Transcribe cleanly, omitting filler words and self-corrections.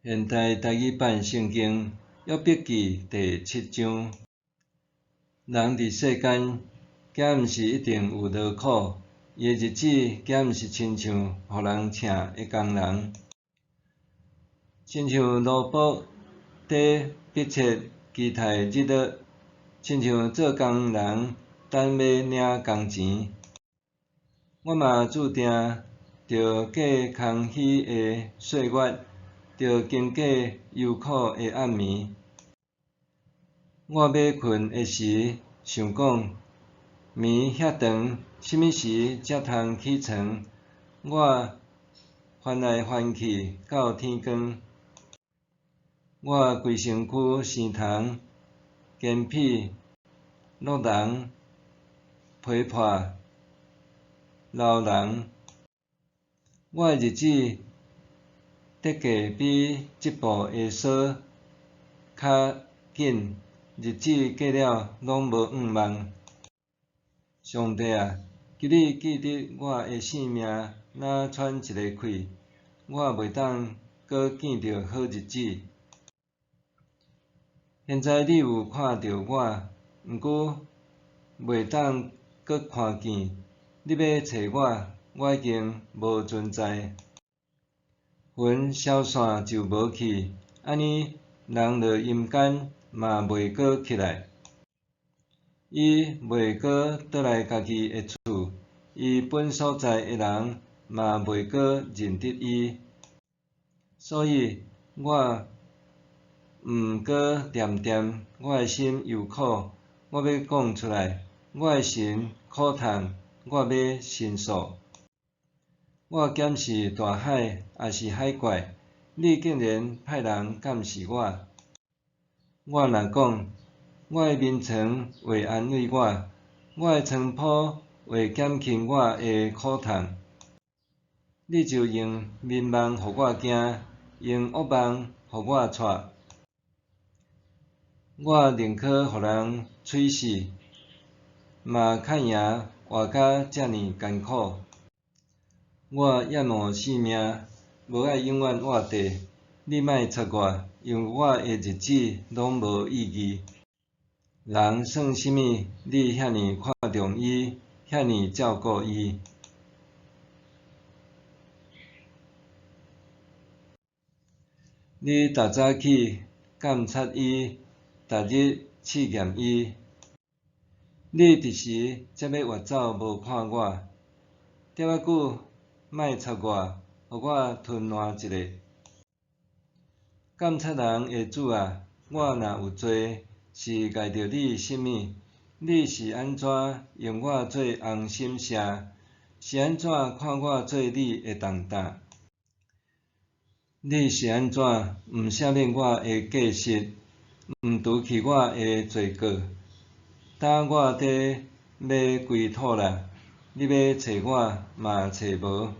現代台語版聖經約伯記第七章。人佇世間，敢毋是一定有勞苦？伊的日子敢毋是親像予人請的工人？親像奴僕佇迫切期待日落，親像做工人等欲領工錢。我嘛注定著過空虛的歲月，著經過憂苦的暗暝。我欲睏的時，想講：暝遐長，啥物時才通起床？我翻來翻去到天光。我規身軀生蟲、乾疕、落囊、皮破、流脓。我的日子得過比織布的梭較緊，日子過了攏無向望。上帝啊，求你記得我的性命，若喘一个氣，我袂當閣見著好日子。現在你有看著我，毋過袂當閣看見。你欲揣我，我已經無存在。魂消散就無去，按呢人落陰間嘛袂閣起來。伊袂閣倒來家己的厝，伊本所在的人嘛袂閣認得伊。所以我毋閣恬恬，我的心憂苦，我欲講出來，我的神苦痛，我欲申訴。我敢是大海，抑是海怪？你竟然派人監視我。我若講，我的眠床會安慰我，我的床鋪會減輕我的苦痛。你就用眠夢予我驚，用惡夢予我掣。我寧可予人喙死，嘛較贏活甲遮爾艱苦。我厭惡性命，無愛永遠活著。你莫插我，因為我的日子攏無意義。人算啥物？你遐爾看重伊，遐爾照顧伊？你逐早起監察伊，逐日試驗伊。你佇時才欲越走無看我？恬仔久，莫插我，予我吞爛一下。監察人的主啊，我若有罪，是礙著你啥物？你是按怎用我做紅心蛇？是按怎看我做你的重擔？你是按怎毋赦免我的過失，毋除去我的罪過？當我佇欲歸土啦，你欲揣我嘛揣無。